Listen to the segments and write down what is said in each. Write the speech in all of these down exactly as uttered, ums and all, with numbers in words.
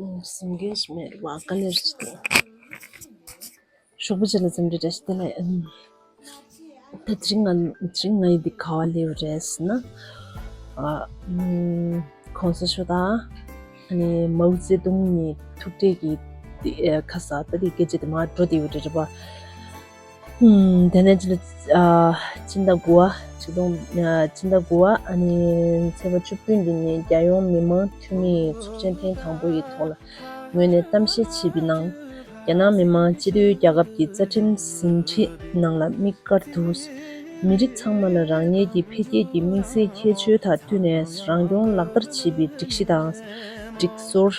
སེམས་འགུལ་ཞིག་མེད་པ་དཀའ་ལས་ཞིག་འདུག་ཞོགས་པ་ཅིག་ལ་འཛེམ་རེ་རེ་ཞིག་དེ་ལ་ཨམ། ད་དེ་རིང་ང་དེ་རིང་ང་ཡི་འདི་ག་བ་ལེའུ་རེད་ཟེར་ན། ཨ་ཨམ། གོང་ས་མཆོག་དང་ཨ་ནི་མའོ་ཙེ་ཏུང་གཉིས་ཐུག་འཕྲད་ཀྱི་དེ་ཨ་ཁ་ས་ད་དེ་སྐད་ཆ་དེ་མར་འགྲོ་དེ་ཡོད་རེད་རེད་པ། ཨུམ། དེ་ནས་ཕྱི་ལ་ཨ་ཕྱི་ཟླ་དགུ་པ་ཆིག་སྟོང་ཨ་ཕྱི་ཟླ་དགུ་པ་ཨ་ནི་ཚེས་པ་བཅུ་བདུན་གྱི་ཉིན་རྒྱལ་ཡོངས་མི་དམངས་འཐུས་མིའི་ཚོགས་ཆེན་ཐེངས་དང་པོ་ཡི་ཐོག་ལ་ངོས་ནས་གཏམ་བཤད་བྱས་པའི་ནང་། རྒྱ་ནག་མི་དམངས་སྤྱི་མཐུན་རྒྱལ་ཁབ་ཀྱི་རྩ་ཁྲིམས་ཟིན་བྲིས་ནང་ལ་དམིགས་བཀར་དུ། མི་རིགས་ཚང་མ་ལ་རང་ཉིད་ཀྱི་འཕེལ་རྒྱས་ཀྱི་དམིགས་བསལ་ཁྱད་ཆོས་དང་བསྟུན་ནས་རང་སྐྱོང་ལག་བསྟར་བྱེད་པའི་སྒྲིག་གཞི་དང་། སྒྲིག་སྲོལ།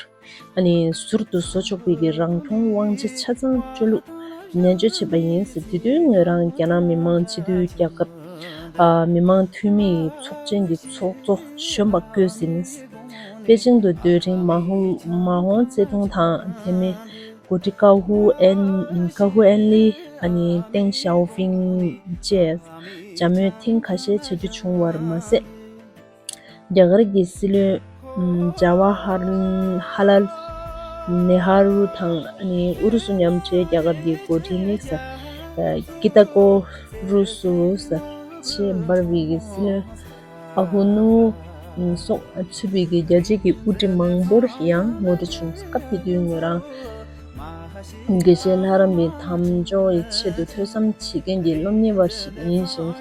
ཨ་ནི་ཟུར་དུ་བཟོ་ཆོག་པའི་གི་རང་སྐྱོང་དབང་ཆ་ཆ་ཚང་སྤྲོད་ལུགས་ནན་བརྗོད་བྱས་པ་ཡིན། དེ་དུས་ངོས་རང་རྒྱ་ནག་མི་དམངས་སྤྱི་མཐུན་རྒྱལ་ཁབ་ཨ་མི་དམངས་འཐུས་མིའི་ཚོགས་ཆེན་གྱི་ཚོགས་གཙོ་གཞོན་པ་བསྐོས་ཟིན། པེ་ཅིང་དུ་སྡོད་རིང་མ་ཧུ་མ་ཧོང་ཙེ་ཏུང་དང་དེ་མིན་འགོ་ཁྲིད་ཀའོ་ཧུ་ཨན་ཀའོ་ཧུ་ཨན་ལི། ཨ་ནི་ཏེང་ཞའོ་ཕིང་བཅས་མཇལ་མོལ་ཐེངས་ཁ་ཤས་བྱ་རྒྱུ་བྱུང་བར་མ་ཟད། རྒྱ་གར་གྱི་སྲིད་བློན་ཇ་ཝ་ཧར་ཧ་ལལ་ནེ་ཧ་རུ་དང་ཨ་ནི་ཨུ་རུ་སུ་མཉམ་འབྲེལ་རྒྱལ་ཁབ་ཀྱི་འགོ་ཁྲིད་དམིགས་བསལ་ཀི་ཏ་ཀོ་རུ་སུ་ཆེས་འབར་བའི་སྲིད་བློན་ཨ་ཧུ་ནུ་སོགས་ཚུད་པའི་རྒྱལ་སྤྱིའི་དབུ་ཁྲིད་མང་པོར་ཡང་ངོ་འཕྲད་བྱུང་། སྐབས་དེ་དུས་ངོས་རང་དགེ་བཤེས་ལྷ་རམས་པའི་དམ་འཇོག་གི་ཆེད་དུ་ཐོས་བསམ་བྱེད་མཁན་གྱི་སློབ་གཉེར་བ་ཞིག་ཡིན་ཞིང་།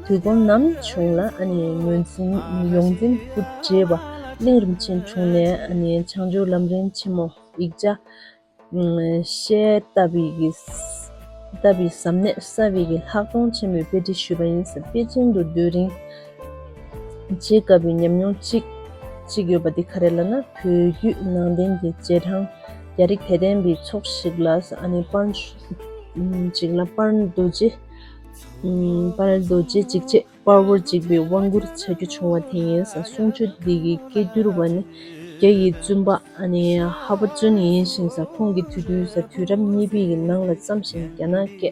དུས་འཁོར་ནམ་བྱུང་ལ་ཨ་ནི་ངོས་འཛིན་ཡོངས་འཛིན་དབུ་བགྲེས་པ་གླིང་རིན་ཆེན་དྲུང་ནས་ཨ་ནི་བྱང་ཆུབ་ལམ་རིམ་ཆེན་མོ་ཡིག་ཆ་བཤད་ལྟ་བུའི་གི་ལྟ་བུའི་ཟབ་གནད་གསལ་བའི་གི་ལྷག་མཐོང་ཆེན་མོའི་དཔེ་ཁྲིད་ཞུས་པ་ཡིན་ཟེར། པེ་ཅིང་དུ་སྡོད་རིང་བརྗེད་དཀའ་བའི་ཉམས་མྱོང་གཅིག་གཅིག་ཡོད་པ་འདི་ག་རེ་ལབ་ན། བོད་བརྒྱུད་ནང་བསྟན་གྱི་རྗེས་འབྲང་རྒྱ་རིགས་དད་ལྡན་པའི་ཚོགས་ཤིག་ལ་ཨ་ནི་པར་ཅིག་ལ་པར་རྡོ་རྗེ་པར་རྡོ་རྗེ་འཇིགས་བྱེད་དཔའ་བོར་འཇིགས་པའི་དབང་བསྒྱུར་བྱ་རྒྱུ་བྱུང་བ་དེ་ཡིན་ཟེར། གསུང་ཆོས་འདི་གི་སྐད་སྒྱུར་བ་ནི་རྒྱ་ཡི་བཙུན་པ་ཨ་ནི་ཧ་པ་ཙུན་ཡིན་ཞིང་ཟེར། ཁོང་གི་དུས་དུས་ཟེར་དུས་རབས་གཉིས་པའི་གི་ནང་ལ་བརྩམས་ཤིང་རྒྱ་ནག་སྐད་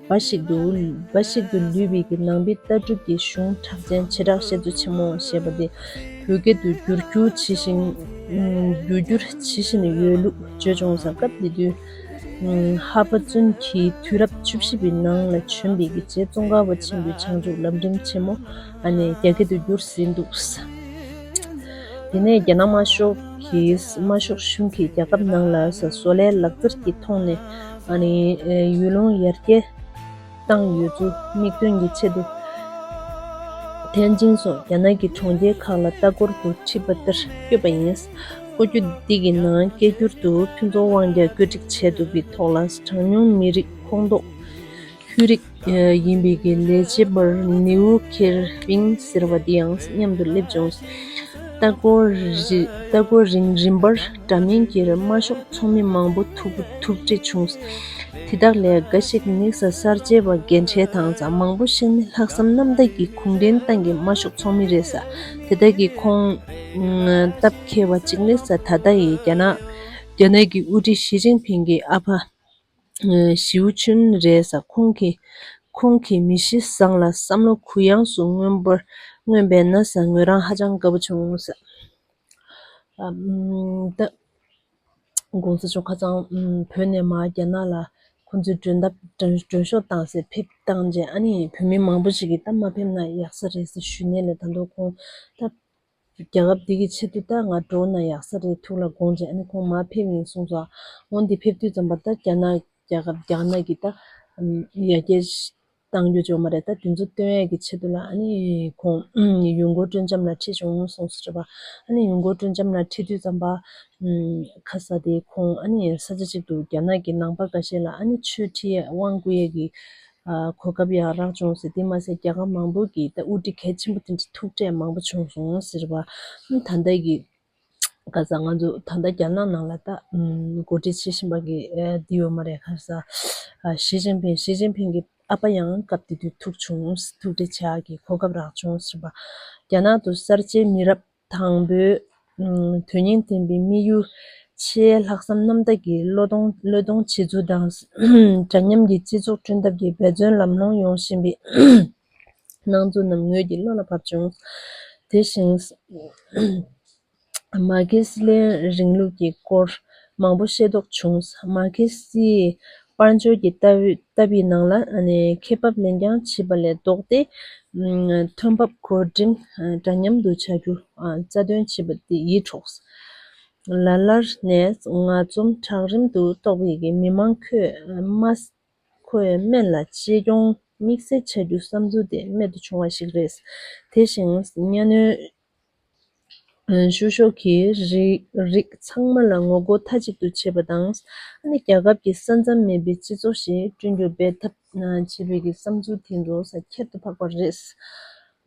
འབའ་ཞིག་ཏུ་འབའ་ཞིག་ཏུ་ལུས་པའི་གི་ནང་པའི་ལྟ་གྲུབ་ཀྱི་གཞུང་གྲགས་ཅན་བྱེ་བྲག་བཤད་མཛོད་ཆེན་མོ་ཞེས་པ་དེ་བོད་སྐད་དུ་བསྒྱུར་བསྒྱུར་བྱེད་བཞིན་བསྒྱུར་བསྒྱུར་བྱེད་བཞིན་ཡོད་ལུགས་བརྗོད་བྱུང་ཟེར། སྐབས་དེ་དུས་ཧ་པ་ཙུན་གྱིས་དུས་རབས་བཅུ་བཞི་པའི་ནང་ལ་བྱོན་པའི་གི་རྗེ་ཙོང་ཁ་པ་ཆེན་པོའི་བྱང་ཆུབ་ལམ་རིམ་ཆེན་མོ་ཨ་ནི་རྒྱ་སྐད་དུ་བསྒྱུར་ཟིན་འདུག། དེ་ནས་རྒྱ་ནག་དམར་ཤོག་གིས་དམར་ཤོག་གཞུང་གིས་རྒྱལ་ཁབ་ནང་ལ་བཟོ་ལས་ལག་རྩལ་གྱི་ཐོག་ནས་ཨ་ནི་ཡུལ་ལུང་ཡར་རྒྱས་བཏང་ཡོད་ཚུལ་མིག་སྟོན་གྱི་ཆེད་དུ། ཐེན་ཅིན་སོགས་རྒྱ་ནག་གི་གྲོང་ཁྱེར་ཁག་ལ་ལྟ་སྐོར་དུ་ཁྲིད་པ་ལྟར་བསྐྱོད་པ་ཡིན། སྐོར་སྐྱོད་འདི་གི་ནང་སྐད་སྒྱུར་དུ་ཕུན་ཚོགས་དབང་རྒྱལ་བཀོད་སྒྲིག་བྱས་འདུག་པའི་ཐོག་ལ་གྲངས་ཉུང་མི་རིགས་ཁོངས་གཏོགས་ཧུའེ་རིགས་ཡིན་པའི་གི་ལས་བྱེད་པར་ནེའུ་ཁེར་ཝིང་ཟེར་བ་འདི་ཡང་མཉམ་དུ་སླེབས་བྱུང་། ལྟ་སྐོར་རི་ལྟ་སྐོར་རིང་རིམ་པར་འདྲ་མིན་གྱི་དམར་ཤོག་ཚོགས་མི་མང་པོ་ཐུག་ཐུག་འཕྲད་བྱུང་། དེ་དག་ལས་འགའ་ཞིག་ནི་གསར་བརྗེ་བ་རྒན་གྲས་དང་མང་པོ་ཞིག་ནི་ལྷག་བསམ་རྣམ་དག་གིས་གུང་ཁྲན་ཏང་གི་དམར་ཤོག་ཚོགས་མི་རེད། དེ་དག་གི་ཁོངས་སྟབས་མཁས་པ་གཅིག་ནི་ད་ལྟ་ཡི་རྒྱ་ནག་རྒྱ་ནག་གི་དབུ་ཁྲིད་ཞི་ཅིན་ཕིང་གི་ཨ་ཕ་ཞིའུ་ཆུན་རེད། ཁོང་གིས་ཁོང་གིས་མི་གཤིས་བཟང་ལ་བསམ་བློ་གུ་ཡངས་སུ་མངོན་པར་མངོན་པས་ན་ངོས་རང་ཧ་ཅང་དགའ་པོ་བྱུང་། ད་༸གོང་ས་མཆོག་ཁ་སང་བོད་ནས་མར་རྒྱ་ནག་ལ་ཁོང་ཚོའི་མགྲོན་ཤོག་བཏང་སའི་ཕེབས་བཏང་རྗེས་ཨ་ནི་བོད་མི་མང་པོ་ཞིག་གིས་ད་མ་ཕེབས་ན་ཡག་ས་རེད་ཟེར་ཞུས་ནས་ལས་ད་དུང་ཁོང་ད་རྒྱལ་ཁབ་འདི་གི་ཆེད་དུ་ད་ང་འགྲོ་ན་ཡག་ས་རེད་ཐུགས་ལ་དགོངས་རྗེས་ཨ་ནི་ཁོང་མར་ཕེབས་ཡིན་གསུངས་སོང་། འོ་འདི་ཕེབས་དུས་ཙམ་པ་ད་རྒྱ་ནག་རྒྱལ་ཁབ་རྒྱ་ནག་གི་ད་ཡར་རྒྱས་བཏང་རྒྱུ་ཅིག་ཡོད་མ་རེད། ད་དེ་ཚོ་སྟོན་ཡས་ཀྱི་ཆེད་དུ་ལ་ཨ་ནི་ཁོང་ཡུལ་སྐོར་སྤྲོ་འཆམ་ལ་ཁྲིད་བྱུང་གསུངས་སོང་རེད་པ། ཨ་ནི་ཡུལ་སྐོར་སྤྲོ་འཆམ་ལ་ཁྲིད་དུས་ཙམ་པ་ཁ་ས་དེ་ཁོང་ཨ་ནི་ས་ཆ་གཅིག་ཏུ་རྒྱ་ནག་གི་ནང་པ་འགའ་ཤས་ལ་ཨ་ནི་ཆོས་ཁྲིད་ཡས་དབང་བསྐུར་ཡས་ཀྱི་གོ་སྐབས་ཡང་རག་བྱུང་ཟེར། དེ་མ་ཟད་རྒྱལ་ཁབ་མང་པོ་གི་ད་དབུ་ཁྲིད་གལ་ཆེན་པོ་དེ་འདྲ་ཐུག་འཕྲད་མང་པོ་བྱུང་སོང་ཟེར་བ། ད་ལྟ་གི་ག་ས་ང་ཚོ་ད་ལྟ་རྒྱ་ནག་ནང་ལ་ད་འགོ་ཁྲིད་བྱེད་བཞིན་པ་གི་འདི་ཡོད་མ་རེད། ག་ས་ཞི་ཅིན་ཕིང་ཞི་ཅིན་ཕིང་གི་ཨ་ཕ་ཡང་སྐབས་དེ་དུས་ཐུག་བྱུང་། ཐུག་འཕྲད་བྱ་གི་གོ་སྐབས་རག་བྱུང་ཟེར་བ། རྒྱ་ནག་ཏུ་གསར་བརྗེའི་མི་རབས་དང་པོའི་དོན་སྙིང་ལྡན་པའི་དམིགས་ཡུལ་ཆེས་ལྷག་བསམ་རྣམ་དག་གིས་བློས་གཏོང་བློས་གཏོང་བྱེད་ཚུལ་དང་། འདྲ་མཉམ་གྱི་སྤྱི་ཚོགས་བསྐྲུན་ཐབས་ཀྱི་འབད་བརྩོན་ལམ་ལྷོང་ཡོང་བཞིན་པའི་སྣང་ཚུལ་རྣམས་ངོས་ཀྱི་བློ་ལ་བབས་བྱུང་། དེ་བཞིན་ མར་ཁེ་སི་ལེ་རིང་ལུགས་ཀྱི་སྐོར་མང་པོ་ཤེས་རྟོགས་བྱུང་། མར་ཁེ་སིའི་དཔལ་འབྱོར་གྱི་ལྟ་བའི་ནང་ལ་ཁེ་བབ་ལེན་རྐྱང་བྱེད་པ་ལས་ལྡོག་སྟེ། ཐོན་འབབ་བགོ་འགྲེམས་འདྲ་མཉམ་དུ་བྱ་རྒྱུ་རྩ་དོན་བྱེད་པ་དེ་ཡིད་འཕྲོག་ལ་ལར་ནས་ངར་འཛོམས་དྲག་རིམ་དུ་གཏོགས་པའི་མི་མང་ཁོས་མ་ཁོས་སྨན་ལ་གཅེས་སྐྱོང་དམིགས་བསལ་བྱ་རྒྱུ་བསམ་ཚུལ་དེ་རྨད་དུ་བྱུང་བ་ཞིག་རེད། དེ་བཞིན་གཉའ་གནོན་ཞུ་ཕྱོགས་ཀྱི་རིགས་ཚང་མ་ལ་ངོ་རྒོལ་མཐའ་གཅིག་ཏུ་བྱེད་པ་དང་། རྒྱལ་ཁབ་ཀྱི་ས་མཚམས་མེད་པའི་སྤྱི་ཚོགས་ཤིག་བསྐྲུན་རྒྱུར་འབད་འཐབ་བྱེད་པའི་བསམ་ཚུལ་དེ་ཚོ་ཁྱད་དུ་འཕགས་པ་རེད།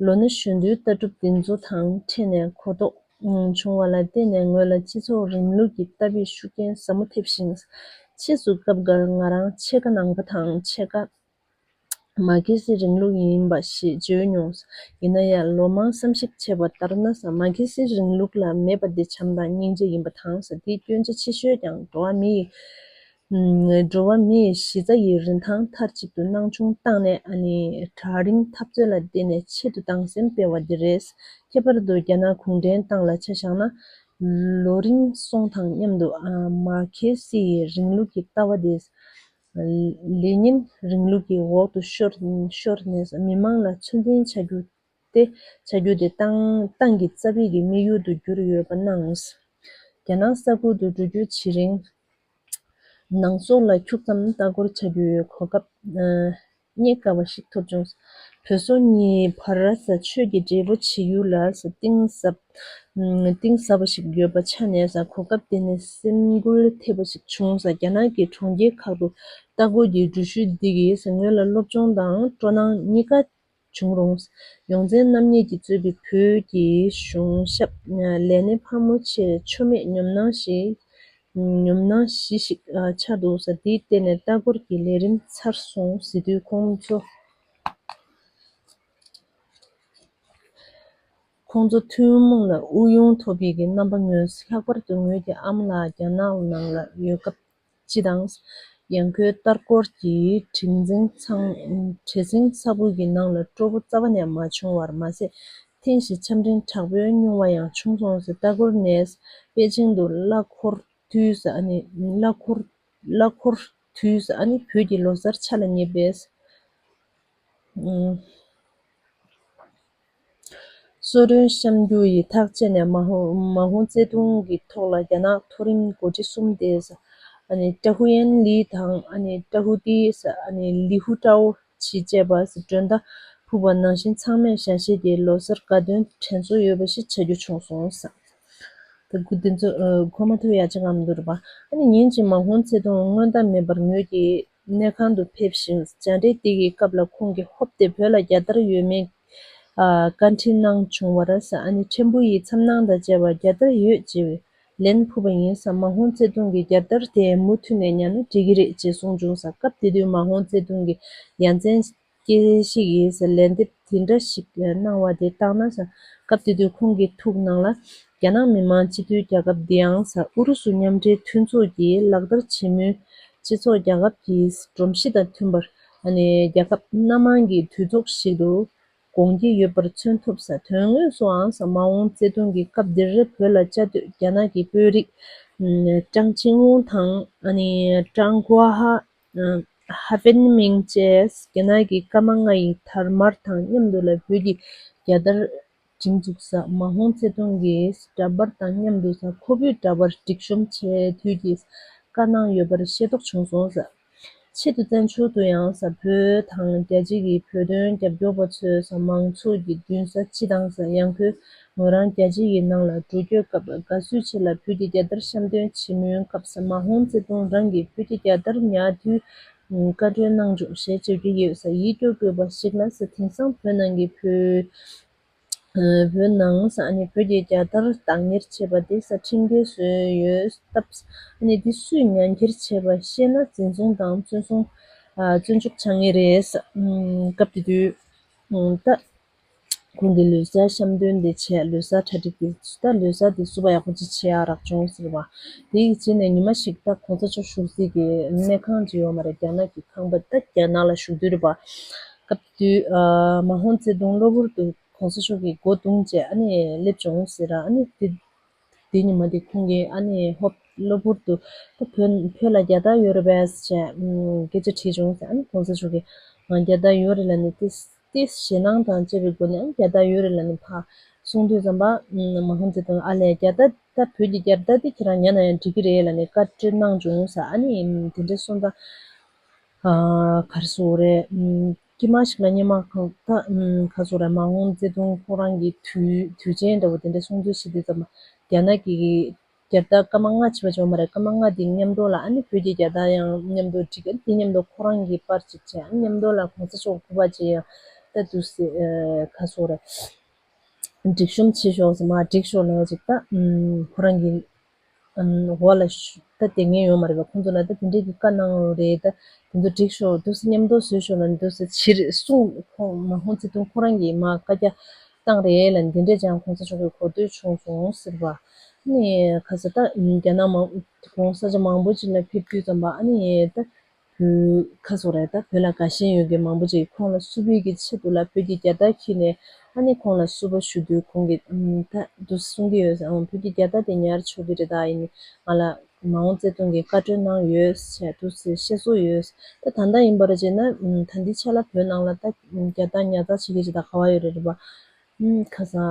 ལོ་ན་གཞོན་དུས་ལྟ་གྲུབ་འདི་ཚོ་དང་འཕྲད་ནས་གོ་རྟོགས་བྱུང་བ་ལ་བརྟེན་ནས་ངོས་ལ་སྤྱི་ཚོགས་རིང་ལུགས་ཀྱི་ལྟ་བའི་ཤུགས་རྐྱེན་ཟབ་མོ་ཐེབས་ཤིང་། ཕྱིས་སུ་སྐབས་འགར་ང་རང་ཕྱེད་ཀ་ནང་པ་དང་ཕྱེད་ཀ་མར་ཁེ་སི་རིང་ལུགས་ཡིན་པ་ཞེས་བརྗོད་མྱོང་། ཡིན་ན་ཡང་ལོ་མང་བསམ་གཞིག་བྱས་པ་ལྟར་ན། མར་ཁེ་སི་རིང་ལུགས་ལ་མེད་པ་འདི་བྱམས་དང་སྙིང་རྗེ་ཡིན་པ་དང་། དེའི་སྐྱོན་ཆ་ཆེ་ཤོས་ཀྱང་འགྲོ་བ་མི་ཡི་འགྲོ་བ་མི་ཡི་གཞི་རྩ་ཡི་རིན་ཐང་མཐར་གཅིག་ཏུ་སྣང་ཆུང་བཏང་ནས། ཨ་ནི་དྲག་རིམ་འཐབ་རྩོད་ལ་བརྟེན་ནས་ཆེད་དུ་བཏང་སེམས་སྤེལ་བ་འདི་རེད། ཁྱད་པར་དུ་རྒྱ་ནག་གུང་ཁྲན་ཏང་ལ་ཆ་བཞག་ན། ལོ་རིམ་སོང་དང་མཉམ་དུ་མར་ཁེ་སི་ཡི་རིང་ལུགས་ཀྱི་ལྟ་བ་དེ་ལེ་ཉིན་རིང་ལུགས་ཀྱི་འོག་ཏུ་ཤོར་ཤོར་ནས། མི་མང་ལ་ཚོད་འཛིན་བྱ་རྒྱུ་དེ་བྱ་རྒྱུ་དེ་ཏང་ཏང་གི་རྩ་བའི་གི་དམིགས་ཡུལ་དུ་གྱུར་ཡོད་པ་གནང་། རྒྱ་ནག་ས་ཁུལ་དུ་འགྲོ་རྒྱུ་བྱེད་རིང་། ནང་སོག་ལ་ཁྱུག་ཙམ་ལྟ་སྐོར་བྱ་རྒྱུའི་གོ་སྐབས་རྙེད་དཀའ་བ་ཞིག་ཐོབ་བྱུང་། བོད་སོག་གཉིས་བར་ཆོས་ཀྱི་འབྲེལ་པོ་བྱེད་ཡུལ་ལ་གཏིང་ཟབ་གཏིང་ཟབ་པ་ཞིག་ཡོད་པ་ཆ་ནས། གོ་སྐབས་དེ་ནི་སེམས་འགུལ་ཐེབས་པ་ཞིག་བྱུང་། རྒྱ་ནག་གི་གྲོང་ཁྱེར་ཁག་ཏུ་ལྟ་སྐོར་གྱི་འགྲུལ་བཞུད་འདི་གིས་ངོས་ལ་སློབ་སྦྱོང་དང་སྤྲོ་སྣང་གཉིས་ཀ་བྱུང་རུང་། ཡོངས་འཛིན་རྣམ་གཉིས་ཀྱིས་གཙོས་པའི་བོད་ཀྱི་གཞུང་ཞབས་ལས་སྣེ་ཕལ་མོ་ཆེར་ཆོ་མེད་ཉམས་སྣང་ཞིག་ཉམས་སྣང་ཞི་ཞིག་ཆགས་འདུག། དེའི་སྟེང་ནས་ལྟ་སྐོར་གྱི་ལས་རིམ་ཚར་སོང་ཟེར་དུས། ཁོང་ཚོ་ཁོང་ཚོ་ཐུན་མོང་ལ་ཨུ་ཡོན་ཐོབ་པའི་གི་རྣམ་པ་མངོན། ལྷག་པར་དུ་ངོས་ཀྱི་ཨ་མ་ལགས་རྒྱ་ནག་ནང་ལ་ཡོད་སྐབས་སྤྱི་དང་། ཡང་ཁོའི་ལྟ་སྐོར་གྱི་གྲུ་གཟིངས་ཚང་གྲུ་གཟིངས་ཚ་པོ་གི་ནང་ལ་སྤྲོ་པོ་རྩ་བ་ནས་མ་བྱུང་བར་མ་ཟད། ཐེངས་ཤིག་འཆམ་མཐུན་དྲག་པོའི་མྱོང་བ་ཡང་བྱུང་སོང་ཟེར། ལྟ་སྐོར་ནས་པེ་ཅིང་དུ་གླ་འཁོར་དུས་ཨ་ནི་གླ་འཁོར་གླ་འཁོར་དུས་ཨ་ནི་བོད་ཀྱི་ལོ་གསར་ཆ་ལ་ཉེ་བས། སོ་ལོན་གཤམ་འགྱུར་ཡི་ཐག་བཅད་ནས་མ་ཧོང་མ་ཧོང་ཙེ་ཏུང་གི་ཐོག་ལ་རྒྱ་ནག་མཐོ་རིམ་འགོ་ཁྲིད་གསུམ་སྟེ། ཨ་ནི་ཀྲ་ཧུ་ཡན་ལི་དང་ཨ་ནི་ཀྲ་ཧུ་ཏི་ཨ་ནི་ལི་ཧུ་ཀྲའོ་ཆི་བཅས་པ་མགྲོན་བརྡ་ཕུལ་བ་ནང་བཞིན། ཚང་མས་ཞལ་བཞེས་ཀྱིས་ལོ་གསར་དགའ་སྟོན་དྲན་གསོ་ཡོད་པ་ཞིག་བྱ་རྒྱུ་བྱུང་སོང་། ད་འདི་ཚོ་གོ་མ་ཐུབ་ཡ་ཅིག་ངམ་འདུག་རེད་པ། ཨ་ནི་ཉིན་གཅིག་མ་ཧོང་ཙེ་ཏུང་སྔོན་བརྡ་མེད་པར་ངོས་ཀྱི་གནས་ཁང་དུ་ཕེབས་ཤིང་། མཇལ་འཕྲད་དེ་གི་སྐབས་ལ་ཁོང་གིས་ཧོབ་སྟེ་བོད་ལ་རྒྱལ་དར་ཡོད་མེད་བཀའ་འདྲི་གནང་བྱུང་བར། ཨ་ནི་ཕྲན་བུ་ཡིས་འཚམས་གནང་དང་བཅས་པ་རྒྱལ་དར་ཡོད་ཅེས་ལན་ཕུལ་བ་ཡིན། མ་ཧོང་ཙེ་ཏུང་གིས་རྒྱལ་དར་དེ་མུ་མཐུད་ནས་ཉར་ན་འགྲིག་གི་རེད་ཅེས་གསུངས་བྱུང་། སྐབས་དེ་དུས་མ་ཧོང་ཙེ་ཏུང་གི་ཡ་མཚན་སྐྱེས་ཤིག་ཡིས་ལན་འདེབས་དེ་འདྲ་ཞིག་གནང་བ་དེ་བཏང་ན། སྐབས་དེ་དུས་ཁོང་གི་ཐུགས་ནང་ལ། རྒྱ་ནག་མི་དམངས་སྤྱི་མཐུན་རྒྱལ་ཁབ་འདི་ཡང་ཨུ་རུ་སུ་མཉམ་འབྲེལ་མཐུན་ཚོགས་ཀྱིས་ལག་བསྟར་བྱེད་མུས་སྤྱི་ཚོགས་རྒྱལ་ཁབ་ཀྱི་སྒྲོམ་གཞི་དང་མཐུན་པར། ཨ་ནི་རྒྱལ་ཁབ་སྣ་མང་གི་འཐུས་ཚོགས་ཤིག་ཏུ་དགོངས་ཀྱི་ཡོད་པར་མཚོན་ཐུབ། དོན་དངོས་སུའང་མ་ཧོང་ཙེ་ཏུང་གིས་སྐབས་འདིར་བོད་ལ་བཅའ་སྡོད་རྒྱ་ནག་གི་དཔོན་རིགས་ཀྲང་ཅིན་ཝུང་དང་། ཨ་ནི་ཀྲང་གོ་ཧ། ཧ་ཕེན་མིང་བཅས་རྒྱ་ནག་གི་སྐར་མ་ལྔ་ཡི་དར་དམར་དང་མཉམ་དུ་ལ་བོད་ཀྱི་རྒྱལ་དར་སྒྲེང་འཛུགས་ས། མ་ཧོང་ཙེ་ཏུང་གིས་འདྲ་པར་དང་མཉམ་དུ་ཁོ་བོས་འདྲ་པར་སྒྲིག་གཤོམ་བྱས་དུས་ཀྱི་བཀའ་གནང་ཡོད་པར་ཤེས་རྟོགས་བྱུང་སོང་། ཆེད་དུ་བཙན་བྱོལ་དུ་ཡང་བོད་དང་རྒྱལ་སྤྱི་གི་བོད་དོན་རྒྱབ་སྐྱོར་པ་ཚོས་མང་ཚོགས་ཀྱི་མདུན་ས་སྤྱི་དང་། ཡང་ཁོས་ངོས་རང་རྒྱལ་སྤྱི་ཡི་ནང་ལ་འགྲོ་སྐྱོད་སྐབས་དགའ་བསུའི་ཆེད་ལ་བོད་ཀྱི་རྒྱལ་དར་བཤམས་སྟོན་བྱེད་མུས་སྐབས། མ་ཧོང་ཙེ་ཏུང་རང་གིས་བོད་ཀྱི་རྒྱལ་དར་ཉར་དུས་བཀའ་འཁྲོལ་གནང་བྱུང་ཞེས་བརྗོད་ཀྱི་ཡོད། ཡིད་སྐྱོ་དགོས་པ་ཞིག་ལ། དེང་སང་བོད་ནང་གི་བོད་བོད་ནང་ཨ་ནི་བོད་ཀྱི་རྒྱལ་དར་བདག་གཉེར་བྱས་པ་དེ་ཁྲིམས་འགལ་བཟོས་ཡོད་སྟབས། ཨ་ནི་འདི་སུས་ཉར་འགྱུར་བྱས་པ་ཤེས་ན་འཛིན་བཟུང་དང་བཙོན་བཟུང་བཙོན་འཇུག་བྱ་ངེས་རེད། སྐབས་དེ་དུས་ད་ཁོང་གིས་ལོ་གསར་བཤམས་སྟོན་དེ་བྱས། ལོ་གསར་གྲ་སྒྲིག་དེ། ད་ལོ་གསར་དེ་བསུ་བ་ཡག་པོ་ཅིག་བྱེད་ཡག་རག་བྱུང་ཟེར་བ། དེ་ཡི་རྗེས་ནས་ཉི་མ་ཞིག་ད་གོང་ས་མཆོག་བཞུགས་སའི་གི་གནས་ཁང་ཅིག་ཡོད་མ་རེད། རྒྱ་ནག་གི་ཁང་པ། ད་རྒྱ་ནག་ལ་བཞུགས་དུས་རེད་པ། སྐབས་དེ་དུས་མ་ཧོང་ཙེ་ཏུང་གློ་བུར་དུ་གོང་ས་མཆོག་གི་སྒོ་བརྡུངས་བྱས་ཨ་ནི་སླེབས་བྱུང་ཟེར། ཨ་ནི་དེ་ དེ་ཉི་མ་དེ་ཁོང་གིས་ཨ་ནི་ཧོབ་གློ་བུར་དུ་ད་བོད་བོད་ལ་རྒྱལ་དར་ཡོད་རེད་པས་ཟེར་སྐད་ཆ་དྲིས་བྱུང་ཟེར། ཨ་ནི་གོང་ས་མཆོག་གིས་ང་རྒྱལ་དར་ཡོད་རེད་ལབ་ནས་ཏིས་ཏིས་ཞེད་སྣང་དང་བཅས་པའི་སྒོ་ནས་ཨ་ནི་རྒྱལ་དར་ཡོད་རེད་ལབ་ནས་ཕར་གསུངས་དུས་ཙམ་པ་མ་ཧོང་ཙེ་ཏུང་ཨ་ལས་རྒྱལ་དར་ད་བོད་ཀྱི་རྒྱལ་དར་དེ་ཁྱེད་རང་ཉར་ན་ཡང་འགྲིག་གི་རེད་ལབ་ནས་བཀའ་འཁྲོལ་གནང་བྱུང་ཟེར། ཨ་ནི་དེ་འདྲ་གསུངས་ད། ག་རེ་ཟེར་དགོས་རེད། དཀྱིལ་མ་ཞིག་ལ་སྔོན་མ་གང་ལྟར་ག་རེ་ཟེར་དགོས་རེད། མ་ཧོང་ཙེ་ཏུང་ཁོ་རང་གི་དུས་དུས་ཆེན་འདྲ་བོ་དེ་འདྲ་སྲུང་བརྩི་བྱེད་དུས་ཙམ་པ་རྒྱ་ནག་གི་རྒྱལ་དར་སྐར་མ་ལྔ་ཕྱེ་བ་ཅིག་ཡོད་མ་རེད། སྐར་མ་ལྔ་དེ་མཉམ་དུ་ལ་ཨ་ནི་བོད་ཀྱི་རྒྱལ་དར་ཡང་མཉམ་དུ་བསྒྲིགས། ཨ་ནི་དེ་མཉམ་དུ་ཁོ་རང་གི་པར་ཅིག་བྱས། ཨ་ནི་མཉམ་དུ་ལ་གོང་ས་མཆོག་སྐུ་པར་ཅིག་ཡང་ད་འདུག་སེ་ག་རེ་ཟེར་དགོས་རེད། སྒྲིག་གཤོམ་བྱེད་ཤོག་ཟེར་མ་སྒྲིག་ཤོག་ལབ་ཅིག་ད་ཁོ་རང་གི་འོག་ལ་ད་དེ་ངས་ཡོང་མ་རེད་པ། ཁོང་ཚོ་ལ་ད་དེ་འདྲའི་གི་བཀའ་གནང་རེད། ད་དེ་ཚོ་སྒྲིག་ཤོག་འདུག་སེ་མཉམ་དུ་བཟོས་ཤོག་ལབ་འདུག་སེ་ཕྱིར་གསུངས། ཁོང་མ་ཧོང་ཙེ་ཏུང་ཁོ་རང་གིས་མ་བཀའ་རྒྱ་བཏང་རེད་ལབ་འདི་འདྲས་ཀྱང་གོང་ས་མཆོག་གིས་གོ་ཐོས་བྱུང་སོང་ཟེར་བ། ནི་ཁ་ས་ད་རྒྱ་ནག་མང་ཁོང་ས་ཆ་མང་པོ་ཅིག་ལ་ཕེབས་དུས་ཙམ་པ་ཨ་ནི་ད། བོད་ཁ་སོ་རེད། ད་བོད་ལ་དགའ་ཞེན་ཡོད་མཁན་མང་པོ་ཅིག་ཁོང་ལ་བསུ་བའི་གི་ཆེད་དུ་ལ་བོད་ཀྱི་རྒྱལ་དར་འཁྱེར་ནས་ཨ་ནི་ཁོང་ལ་བསུ་བ་ཞུ་དུས་ཁོང་གིས་ད་དུ་གསུང་གི་ཡོད་ཟེར། ཨང་། བོད་ཀྱི་རྒྱལ་དར་དེ་ཉར་ཆོག་གི་རེད། ད་ཡིན་ང་ལ་མ་འོངས་བརྩེ་དུང་གི་བཀའ་འཁྲོལ་གནང་ཡོད་ཟེར་དུ་ཟེར་བཤད་སྲོལ་ཡོད། ད་ད་ལྟ་ཡིན་པར་བྱས་ན་ད་འདི་ཆ་ལ་བོད་ནང་ལ་ད་རྒྱལ་དར་ཉར་ཚགས་བྱེད་ཀྱི་ཅི་ད་ག་བ་ཡོད་རེད་རེད་པ། ཁ་སང་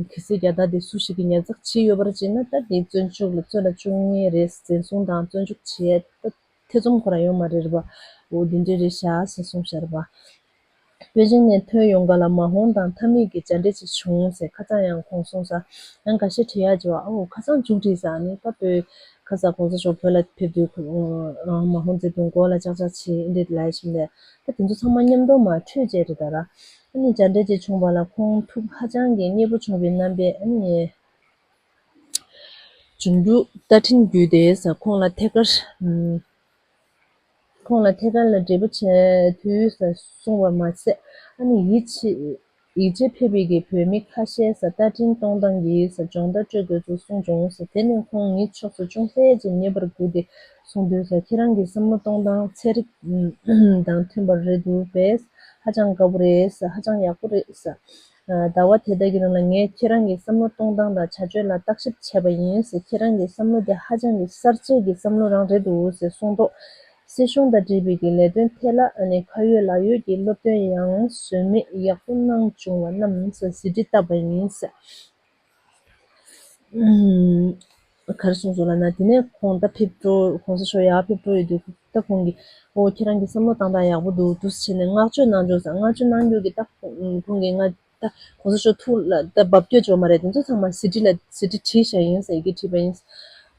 གལ་སྲིད་རྒྱལ་དར་དེ་སུ་ཞིག་གིས་ཉར་ཚགས་བྱས་ཡོད་པར་བྱས་ན་ད་དེ་བཙོན་འཇུག་ལ་བཙོན་ལ་བཅུག་ངེས་རེད། འཛིན་བཟུང་དང་བཙོན་འཇུག་བྱས་ད། ཐེ་ཚོམ་ཁོ་རང་ཡོད་མ་རེད་རེད་པ། འོ་འདི་འདྲ་རེད་ཤག་ཟེར་གསུངས་ཤག་རེད་པ། པེ་ཅིང་ནས་ཐོན་ཡོང་ག་ལ་མ་ཧོང་དང་ཐ་མིག་གི་མཇལ་འཕྲད་ཅིག་བྱུང་ཟེར། ཁ་སང་ཡང་ཁོང་གསུངས་ས་ཡང་འགའ་ཤས་དྲི་ཡག་བྱས་པ། ཨོ་ཁ་སང་མཇུག་སྒྲིལ་ས་ནི་ད་པོའི་ཁ་སང་གོང་ས་མཆོག་བོད་ལ་ཕེབས་དུས་ཁོ་མ་ཧོང་བརྩེ་དུང་མགོ་ལ་ལྕག་ལྕག་བྱས་འདི་ལ་བྱིན་ལས་ད་དེ་ཚོ་ཚང་མ་མཉམ་དུ་མ་འཕྲོད་བཅས་རེད་ད་ར། ཨ་ནི་མཇལ་འཕྲད་ཅིག་བྱུང་བ་ལ་ཁོང་ཐུགས་ཧ་ཅང་གི་མཉེས་པོ་བྱུང་བའི་རྣམ་པས་ཨ་ནི། འབྱུང་འགྱུར་བརྡ་འཕྲིན་བརྒྱུད་དེ་ས་ཁོང་ལ་ཐད་ཀར། ཁོང་ལ་ཐད་ཀར་ལ་འབྲེལ་པོ་བྱས་དུས་ས་གསུངས་པ་མ་ཟད་ཨ་ནི་ཡིད་ཆེས་ཡིད་ཆེས་ཕེབས་པའི་གི་བོད་མི་ཁ་ཤས་ས་བརྡ་འཕྲིན་གཏོང་སྟངས་ཀྱི་ས་སྦྱོང་བརྡར་སྤྲོད་དགོས་ཚུལ་གསུངས་བྱུང་ས། དེ་ནས་ཁོང་ངའི་ཕྱོགས་སུ་ཅུང་ཟད་ཅིག་མཉེས་པར་སྒུག་སྟེ་གསུངས་དུས་ས་ཁྱེད་རང་གི་བསམ་བློ་གཏོང་སྟངས་ཚན་རིག་དང་མཐུན་པར་རེད་འདུག་པས་ཧ་ཅང་དགའ་པོ་རེད་ས། ཧ་ཅང་ཡག་པོ་རེད་ས། ཟླ་བ་དེ་དག་གི་ནང་ལ་ངས་ཁྱེད་རང་གི་བསམ་བློ་གཏོང་སྟངས་དང་བྱ་སྤྱོད་ལ་བརྟག་ཞིབ་བྱས་པ་ཡིན་ཟེར། ཁྱེད་རང་གི་བསམ་བློ་དེ་ཧ་ཅང་གི་གསར་བརྗེ་གི་བསམ་བློ་རང་རེད་འདུག་ཟེར་གསུངས་ཐོག་སྲིད་གཞུང་དང་འབྲེལ་བའི་གི་ལས་དོན་ཐད་ལ་ཨ་ནི་ཁ་ཡོད་ལག་ཡོད་ཀྱི་སློབ་སྟོན་ཡང་ཟོལ་མེད་ཡག་པོ་གནང་བྱུང་བ་རྣམས་ཟེར་གཟི་བརྗིད་བཏབ་པ་ཡིན་ཟེར། ག་རེ་གསུངས་སོང་ལབ་ན། དེ་ནས་ཁོང་ད་ཕེབས་འགྲོ་གོང་ས་མཆོག་ཡར་ཕེབས་འགྲོ་ཡོད་དུས་ད་ཁོང་གིས་ཨོ་ཁྱེད་རང་གི་བསམ་བློ་བཏང་སྟངས་ཡག་པོ་འདུག་འདུག་བྱས་ནས་བསྔགས་བརྗོད་གནང་བྱུང་ཟེར། བསྔགས་བརྗོད་གནང་རྒྱུ་གི་ད་ཁོང་གིས་ང་ད་གོང་ས་མཆོག་ཐུགས་ལ་ད་བབ་སྐྱོ་བྱུང་མ་རེད། དེ་ཚོ་ཚང་མ་གཟི་བརྗིད་ལ་གཟི་བརྗིད་བྲིས་བཞག་ཡིན་ཟེར་ཡི་གེ་བྲིས་པ་ཡིན།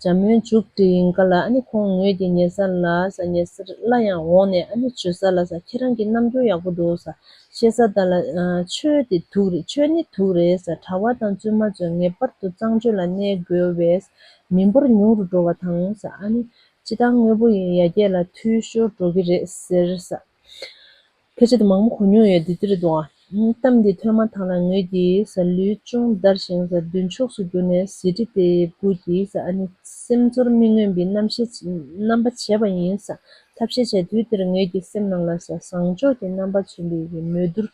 འཇམ་མོའི་མཇུག་སྒྲིལ་ཡིན་ག་ལ་ཨ་ནི་ཁོང་ངོས་ཀྱི་ཉེ་ས་ལ་ས་ཉེ་སར་སླར་ཡང་འོང་ནས་ཨ་ནི་བརྗོད་ས་ལ་ས་ཁྱེད་རང་གི་རྣམ་འགྱུར་ཡག་པོ་འདུག་ས། ཤེས་ས་ད་ལ་ཆོས་དེ་དུག་རེད། ཆོས་ནི་དུག་རེད་ས། གྲྭ་བ་དང་བཙུན་མ་ཚོས་ངེས་པར་དུ་གཙང་སྤྱོད་ལ་གནས་དགོས་པས་མི་འབོར་ཉུང་རུ་འགྲོ་བ་དང་ས། ཨ་ནི་སྤྱི་བཏང་དངོས་པོ་ཡི་ཡར་རྒྱས་ལ་འཐུས་ཤོར་འགྲོ་གི་རེད་ཟེར་ས། ཕལ་ཆེར་དུ་མང་པོ་གོ་མྱོང་ཡོད་འདི་ལྟར་འདུག་ཨ། གཏམ་འདི་ཐོས་མ་ཐག་ལ་ངོས་ཀྱིས་ས་ལུས་ཅུང་འདར་ཞིང་ས་མདུན་ཕྱོགས་སུ་གྱུར་ནས་གཟི་བརྗིད་དེ་དགུ་གིས་ས་ཨ་ནི་སེམས་ཚོར་མི་མངོན་པའི་རྣམ་ཤེས་རྣམ་པ་བྱས་པ་ཡིན་ས། ཐབས་ཤེས་བྱས་དུས་དེར་ངོས་ཀྱི་སེམས་ནང་ལ་ས་བཟང་ཕྱོགས་ཀྱི་རྣམ་པ་མཚོན་པའི་གི་མོས་བསྡུར་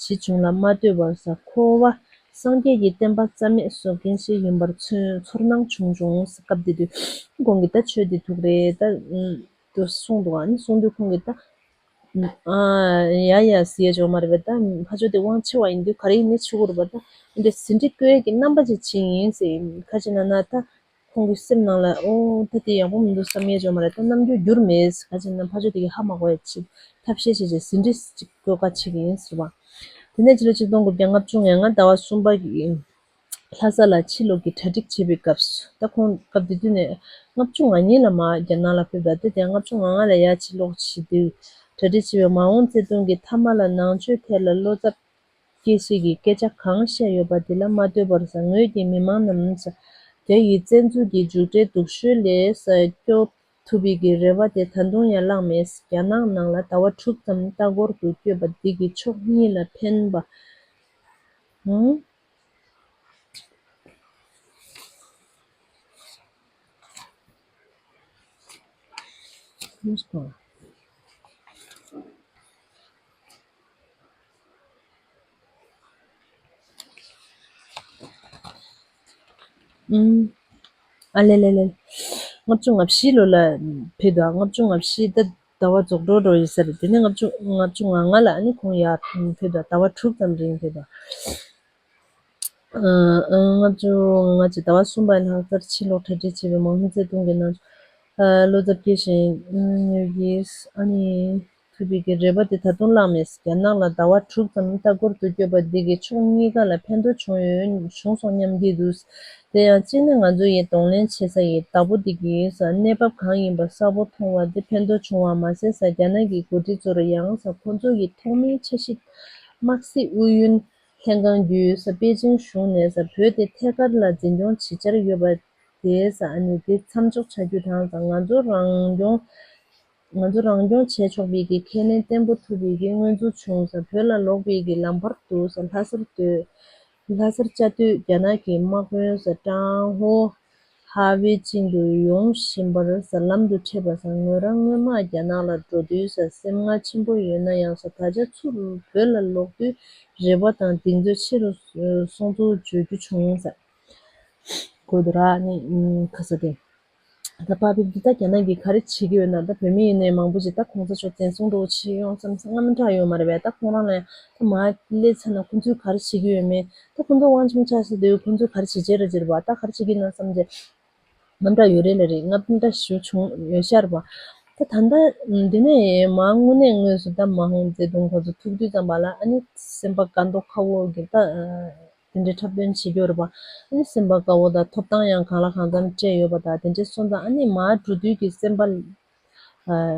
བྱེད་བྱུང་ལ་མ་ལྟོས་པར་ས་འཁོར་བ་སངས་རྒྱས་ཀྱི་བསྟན་པ་རྩ་མེད་བཟོ་མཁན་ཞིག་ཡིན་པར་ཚོར་སྣང་བྱུང་བྱུང་ས། སྐབས་དེ་དུས་ཁོང་གིས་ད་ཆོས་འདི་དུག་རེད་ད་དུ་གསུངས་འདུག་ཨ་ནི་གསུངས་དུས་ཁོང་གིས་ད། ཨ་ཡ་ཡ་ཟེར་ཡ་ཅིག་ཡོད་མ་རེད་པ། ད་ཕ་ཆོས་དེ་དབང་ཆེ་བ་ཡིན་དུས་ག་རེ་ཡིན་ནའི་ཆི་གོ་རེད་པ། ད་འདི་ཟིན་བྲིས་བཀོད་ཡས་ཀྱི་རྣམ་པ་ཅིག་བྱེད་ཡིན་ཟེར། ཁ་ཅིག་ན་ན་ད་ཁོང་གི་སེམས་ནང་ལ་ཨོ་ད་དེ་ཡག་པོ་མི་འདུག་བསམ་ཡས་ཅིག་ཡོད་མ་རེད། ད་རྣམ་འགྱུར་འགྱུར་མེད་ཟེར། ཁ་ཅིག་ན་ཕ་ཆོས་དེ་གི་ཧ་མ་གོ་ཡ་ཅིག་ཐབས་ཤེས་བྱས་བྱས་ཟིན་བྲིས་ཅིག་བཀོད་ཀ་བྱེད་ཀྱི་ཡིན་ཟེར་བ། དེ་ནས་ཕྱི་ལོ་ཆིག་སྟོང་དགུ་བརྒྱ་ལྔ་བཅུ་ང་ལྔ་ཟླ་བ་གསུམ་པ་གི་ལྷ་ས་ལ་ཕྱི་ལོགས་ཀྱི་གྲ་སྒྲིག་བྱེད་པའི་སྐབས་སུ་ད་ཁོང་སྐབས་དེ་དུས་ནས་ལྔ་བཅུ་ང་གཉིས་ལ་མར་རྒྱ་ནག་ལ་ཕེབས། ད་དེ་དེ་ལྔ་བཅུ་ང་ལྔ་ལ་ཡར་ཕྱི་ལོགས་བྱེད་དུས་གྲ་སྒྲིག་བྱེད་པའི་མ་འོངས་བརྩེ་དུང་གི་མཐའ་མ་ལ་ནང་ཆོས་ཐད་ལ་བློ་འཚབ་སྐྱེ་གཞི་གི་སྐད་ཆ་གང་བཤད་ཡོད་པ་དེ་ལ་མ་ལྟོས་པར་ས་ངོས་ཀྱི་མི་མང་རྣམས་ས་རྒྱ་ཡི་བཙན་འཛུལ་གྱི་མཇུག་འབྲས་སྡུག་ཤོས་ལས་ས་སྐྱོབ་ཐུབ་པའི་གི་རེ་བ་དེ་ད་དུང་ཡང་བརླག་མེད། རྒྱ་ནག་ནང་ལ་ཟླ་བ་དྲུག་ཙམ་ལྟ་སྐོར་དུ་བསྐྱོད་པ་འདི་གིས་ཕྱོགས་གཉིས་ལ་ཕན་པ། ཧུམ། ཨུམ། ཨ་ལེ་ལེ་ལེ། ལྔ་བཅུ་ང་བཞི་ལོ་ལ་ཕེབས་འདུག་ལྔ་བཅུ་ང་བཞི་ད་ཟླ་བ་རྫོགས་འགྲོ་འགྲོ་ཡིན་ས་རེད། དེ་ནས་ལྔ་བཅུ་ལྔ་བཅུ་ང་ལྔ་ལ་ཨ་ནི་ཁོང་ཡར་ཕེབས་འདུག་ཟླ་བ་དྲུག་ཙམ་རིང་ཕེབས་འདུག་ལྔ་བཅུ་ང་ལྔ་ཅིག་ཟླ་བ་གསུམ་པའི་ལྷག་ཙར་ཕྱིར་ལོག་གྲ་སྒྲིག་བྱས་པའི་མང་ཧིང་བརྩེ་དུང་གི་ནང་བློ་འཚབ་སྐྱེས་ཤིང་ངུས་ཡིས། ཨ་ནི་ཐུབ་པའི་གི་རེ་བ་དེ་ད་དུང་བརླག་མེད། རྒྱ་ནག་ལ་ཟླ་བ་དྲུག་ཙམ་ལྟ་སྐོར་དུ་བསྐྱོད་པ་འདི་གིས་ཕྱོགས་གཉིས་ཀ་ལ་ཕན་ཐོགས་བྱུང་ཡོད་བྱུང་སོང་སྙམ་གྱི་འདུག་དེ་ཡང་གཅིག་ནི་ང་ཚོ་ཡི་གདོང་ལེན་བྱེད་ས་ཡི་བདག་པོ་འདི་གིས་གནས་བབ་གང་ཡིན་པ་གསལ་པོ་མཐོང་བ་དེ་ཕན་ཐོགས་བྱུང་བ་མ་ཟད། རྒྱ་ནག་གི་འགོ་ཁྲིད་ཚོར་ཡང་ཁོ་ཚོ་ཡི་ཐོག་མའི་འཆར་གཞི་དམག་སྲིད་ཨུ་ཡོན་ལྷན་ཁང་བརྒྱུད་པེ་ཅིང་གཞུང་ནས་བོད་དེ་ཐད་ཀར་ལ་འཛིན་སྐྱོང་བྱེད་འཆར་ཡོད་པ་དེ་ཨ་ནི་དེ་མཚམས་འཇོག་བྱ་རྒྱུ་དང་། ང་ཚོ་རང་སྐྱོང་ང་ཚོ་རང་སྐྱོང་བྱས་ཆོག་པའི་གི་ཁས་ལེན་བརྟན་པོ་ཐུབ་པའི་གི་སྔོན་འཛུགས་བྱུང་། བོད་ལ་ལོག་པའི་གི་ལམ་བར་དུ་ལྷ་སར་སྡོད་ལྷ་སར་བཅའ་སྡོད་རྒྱ་ནག་གི་དམག་དཔོན་ཀྲང་ཧོ་ཧ་ཝེ་ཅིང་དུ་ཡོང་བཞིན་པར་ལམ་དུ་འཕྲད་པ་སང་། ངོས་རང་སྔོན་མ་རྒྱ་ནག་ལ་འགྲོ་དུས་སེམས་ངལ་ཆེན་པོ་ཡོད་ན་ཡང་ད་ཆ་ཚུར་བོད་ལ་ལོག་དུས་རེ་བ་དང་གདེང་ཚོད་ཆེ་རུ་སོང་ཚུལ་བརྗོད་རྒྱུ་བྱུང་། གོ་དུ་ར་ནི་ཁ་ས་དེ། ད་པ་བིབ་འདི་ད་རྒྱ་ནག་གིས་ག་རེ་བྱེད་ཀྱི་ཡོད་ན། ད་བོད་མི་ཡིན་ནའི་མང་པོ་ཅིག་ད་གོང་ས་མཆོག་འཛིན་བཟུང་འགྲོ་བྱེད་ཡོང་བསམ་དངངས་སྐྲག་ཡོད་མ་རེད་པས། ད་ཁོང་རང་ལ་ད་མར་སླེབས་ཚར་ན་ཁོང་ཚོས་ག་རེ་བྱེད་ཀྱི་ཡོད་མེད། ད་ཁོང་ཚོ་དབང་ཆུང་ཆགས་ས་དེ་ཁོང་ཚོས་ག་རེ་བྱེད་བྱེད་ར་བྱེད་རེད་པ། ད་ག་རེ་བྱེད་ཀྱི་ཡིན་ན་བསམ་རྗེས་དངངས་སྐྲག་ཡོད་རེད་ལ་རེད། དངངས་སྐྲག་ཞེ་པོ་བྱུང་ཡོད་ཤག་རེད་པ། ད་ད་ལྟ་འདི་ནས་མར་དངོས་གནས་དངོས་སུ་ད་མ་ཧོང་ཙེ་ཏུང་ཁོང་ཚོ་ཐུག་དུས་ཙམ་པ་ལ་ཨ་ནི་སེམས་པ་དགའ་མདོག་ཁ་པོ་གི་ད། དེ་འདྲའི་འཁྲབ་སྟོན་བྱེད་རྒྱུ་རེད་པ། ཨ་ནི་སེམས་པ་དགའ་བོ་དང་ཐོབ་ཐང་ཡང་གང་ལ་གང་འཚམ་སྤྲད་ཡོད་པ་དང་དེ་འདྲའི་སོང་ཙང་ཨ་ནི་མར་འགྲོ་དུས་ཀྱི་སེམས་པ་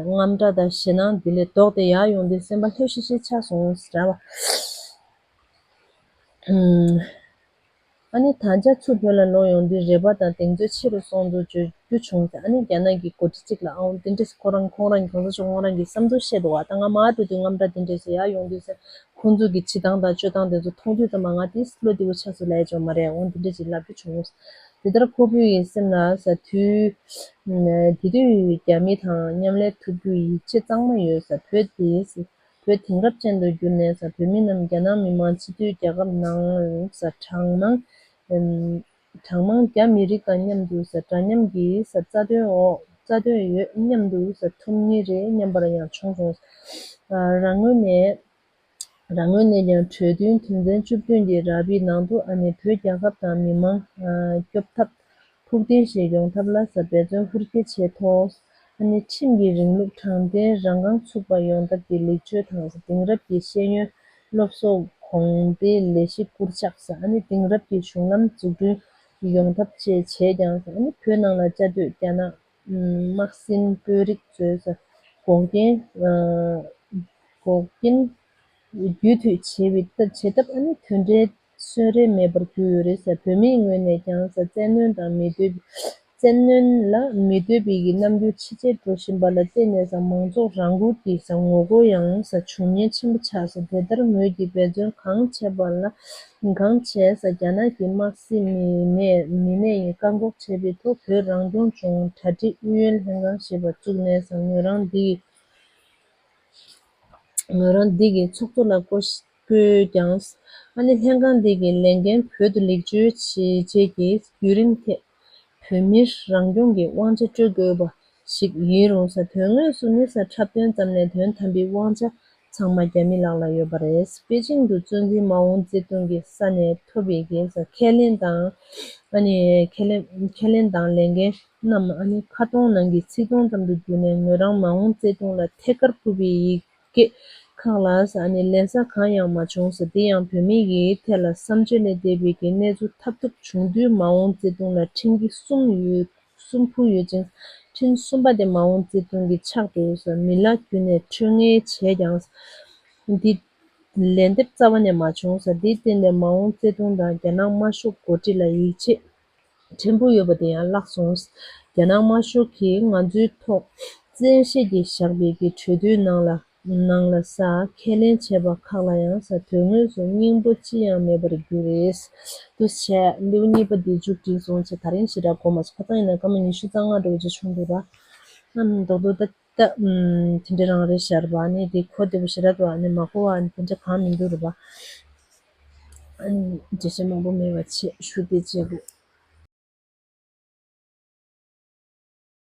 དངངས་སྐྲག་དང་ཞེད་སྣང་དེ་ལས་ལྡོག་སྟེ་ཡར་ཡོང་དུས་སེམས་པ་ལྷོད་ཤིག་ཤིག་ཆགས་སོང་ཟེར་བ། ཨ་ནི་ད་ཆ་ཚུར་བོད་ལ་ལོག་ཡོང་དུས་རེ་བ་དང་གདེང་ཚོད་ཆེ་རུ་སོང་འདུག་བརྗོད་རྒྱུ་བྱུང་ཟེར། ཨ་ནི་རྒྱ་ནག་གི་འགོ་ཁྲིད་ཅིག་ལ་ཨང་དེ་འདྲས་ཁོ་རང་ཁོང་རང་གི་གོང་ས་མཆོག་ཁོང་རང་གི་བསམ་ཚུལ་བཤད་འདུག་བ། ད་ང་མར་འགྲོ་དུས་དངངས་སྐྲག་དེ་འདྲས་ཟེར། ཡར་ཡོང་དུས་ཟེར། ཁོང་ཚོ་གི་བྱེད་སྟངས་དང་སྤྱོད་སྟངས་དེ་ཚོ་མཐོང་དུས་ཙམ་པ་ང་དེ་བློ་བདེ་བོ་ཆགས་སོང་ལབ་ཡ་ཅིག་ཡོད་མ་རེད། འོ་དེ་འདྲ་ཅིག་ལབ་རྒྱུ་བྱུང་། དེ་ལྟར་ཁོ་བོའི་སེམས་ལ་ཟེར་དུས། དེ་དུས་རྒྱ་མི་དང་མཉམ་ལས་ཐུབ་རྒྱུའི་ཡིད་ཆེས་གཙང་མ་ཡོད་ཟེར། བོད་དེ་བོད་དེང་རབས་ཅན་དུ་བསྒྱུར་ནས་ཟེར། བོད་མི་རྣམས་རྒྱ་ནག་མི་དམངས་སྤྱི་མཐུན་རྒྱལ་ཁབ་ནང་ཟེར། གྲངས་མང་གྲངས་མང་རྒྱ་མི་རིགས་དང་མཉམ་དུ་ཟེར། འདྲ་མཉམ་གྱི་ཟེར་རྩ་དོན་འོག་རྩ་དོན་ཡོད་མཉམ་དུ་ཟེར། ཐུག་ཉེ་རེད་སྙམ་པར་ཡང་བྱུང་སོང་། རང་ངོས་ནས། རང་ངོས་ནས་ཀྱང་གྲོས་མཐུན་དོན་ཚན་བཅུ་བདུན་གྱི་ར་བའི་ནང་དུ་ཨ་ནི་བོད་རྒྱལ་ཁབ་དང་མི་མང་སྐྱོབ་ཐབས་ཕུགས་བརྟན་ཞིག་ཡོང་ཐབས་ལ་ཟེར་འབད་བརྩོན་ཧུར་སྐྱེད་བྱས་ཐོག་ཨ་ནི་ཁྲིམས་ཀྱི་རིང་ལུགས་དྲང་བདེན་རང་རྐང་ཚུགས་པ་ཡོང་ཐབས་ཀྱི་ལེགས་བཅོས་དང་ཟེར། དེང་རབས་ཀྱི་ཤེས་ཡོན་སློབ་གསོ་གོང་འཕེལ་ལས་གཞི་བསྐུར་ཕྱག་ཟེར། ཨ་ནི་དེང་རབས་ཀྱི་གཞུང་ལམ་འཛུགས་སྐྲུན་ཡོང་ཐབས་བཅས་བྱས་ཀྱང་ཟེར། ཨ་ནི་བོད་ནང་ལ་བཅའ་སྡོད་རྒྱ་ནག་དམག་སྲིན་དཔོན་རིགས་ཚོས་འགོག་རྐྱེན་འགོག་རྐྱེན་རྒྱུན་མཐུད་བྱེད་པའི་བྱེད་ཐབས། ཨ་ནི་དོན་འབྲས་གསོན་རེ་མེད་པར་གྱུར་ཡོད་རེད་ཟེར། བོད་མིའི་ངོས་ནས་ཀྱང་ཟེར་བཙན་གནོན་དང་མི་འདོད་བཙན་གནོན་ལ་མི་འདོད་པའི་གི་རྣམ་འགྱུར་ཇེ་ཆེར་འགྲོ་བཞིན་པ་ལ་བརྟེན་ནས་ཟེར། མང་ཚོགས་རང་འགུལ་གྱིས་ཟེར་ངོ་རྒོལ་ཡང་ཟེར་བྱུང་ཉེན་ཆེན་པོ་ཆགས་ཟེར། དེ་ལྟར་ངོས་ཀྱིས་འབད་བརྩོན་གང་བྱས་པ་ལ། གང་བྱས་ཟེར། རྒྱ་ནག་གི་དམག་སྲིད་མི་སྣས་མི་སྣས་ཡིན་བཀག་འགོག་བྱས་པའི་ཐོག་བོད་རང་སྐྱོང་ལྗོངས་གྲ་སྒྲིག་ཨུ་ཡོན་ལྷན་ཁང་ཞེས་པ་བཙུགས་ནས་ཟེར། ངོས་རང་འདི་ངོས་རང་འདི་གི་ཚོགས་གཙོ་ལ་བསྐོས་བསྐོས་ཀྱང་། ཨ་ནི་ལྷན་ཁང་འདི་གི་ལས་འགན་བོད་དུ་ལེགས་བཅོས་བྱེད་བྱེད་ཀྱི་བརྒྱུད་རིམ་ཐད་བོད་མིར་རང་སྐྱོང་གི་དབང་ཆ་སྤྲོད་དགོས་པ་ཞིག་ཡིན་རུང་ཟེར། དོན་དངོས་སུ་ནི་ཟེར་འཁྲབ་སྟོན་ཙམ་ལས་དོན་དམ་པའི་དབང་ཆ་ཚང་མ་རྒྱ་མི་ལག་ལ་ཡོད་པ་རེད། པེ་ཅིང་དུ་གཙོ་འཛིན་མ་འོང་ཙེ་ཏུང་གི་ས་ནས་ཐོབ་པའི་གི་ཟེར་ཁས་ལེན་དང་། ཨ་ནི་ཁས་ལེན་ཁས་ལེན་དང་ལས་འགན་རྣམས་ཨ་ནི་ཁ་སྟོང་ནང་གི་ཚིག་སྟོང་ཙམ་དུ་གྱུར་ནས། ངོས་རང་མ་འོང་ཙེ་ཏུང་ལ་ཐད་ཀར་ཕུལ་བའི་ཡི་གེ་ཁག་ལ་ཟེར་ཨ་ནི་ལེན་ས་གང་ཡང་མ་བྱུང་ཟེར། དེ་ཡང་བོད་མི་ཡི་ཐད་ལ་བསམ་སྤྱོད་ལས་འདས་པའི་གི་གནས་ཚུལ་ཐབས་སྡུག་བྱུང་དུས་མ་འོང་ཙེ་ཏུང་ལ་འཕྲིན་གྱི་གསུམ་ཡོད། གསུམ་ཕུལ་ཡོད་ཅིང་། འཕྲིན་གསུམ་པ་དེ་མ་འོང་ཙེ་ཏུང་གི་ཕྱག་ཏུ་ཟེར་མི་ལ་བརྒྱུད་ནས་འཕྲོད་ངེས་བྱས་ཀྱང་། འདི་ལན་འདེབས་རྩ་བ་ནས་མ་བྱུང་ཟེར། འདིའི་སྟེང་ནས་མ་འོང་ཙེ་ཏུང་དང་རྒྱ་ནག་དམར་ཤོག་འགོ་ཁྲིད་ལ་ཡིད་ཆེས་ཕྲན་བུ་ཡོད་པ་དེ་ཡང་བརླག་སོང་། རྒྱ་ནག་དམར་ཤོག་གིས་ང་ཚོའི་ཐོག་བཙན་ཤེད་ཀྱིས་བཞག་པའི་གི་གྲོས་མཐུན་ནང་ལ་ནང་ལ་ས་ཁས་ལེན་བྱས་པ་ཁག་ལ་ཡང་ས་དོན་དངོས་སུ་སྙིང་པོ་ཅི་ཡང་མེད་པར་གྱུར་རེད། འདུག་བྱས་ལེའུ་གཉིས་པ་འདི་མཇུག་སྒྲིལ་སོང་བྱས། ད་རིང་ཞེ་དྲག་གོ་མ་སོང་། ཁ་སང་ཡིན་ན་སྐར་མ་ཉི་ཤུ་རྩ་ལྔ་འགྲོ་བ་ཅིག་བྱུང་འདུག་ར། ཨམ་རྡོག་རྡོག་ད་ད་ཨམ་དེ་འདྲ་རང་རེད་ཤག་ར་བ། ཨ་ནི་དེ་གོ་བདེ་པོ་ཞེ་དྲག་འདུག་ཨ་ནི་མ་གོ་བ་ཨ་ནི་དེ་འདྲ་གང་མི་འདུག་ར་བ། ཨ་ནི་འགྲེལ་བཤད་མང་པོ་མེད་པ་བྱས་ཞུ་བདེ་བྱེད་དགོས།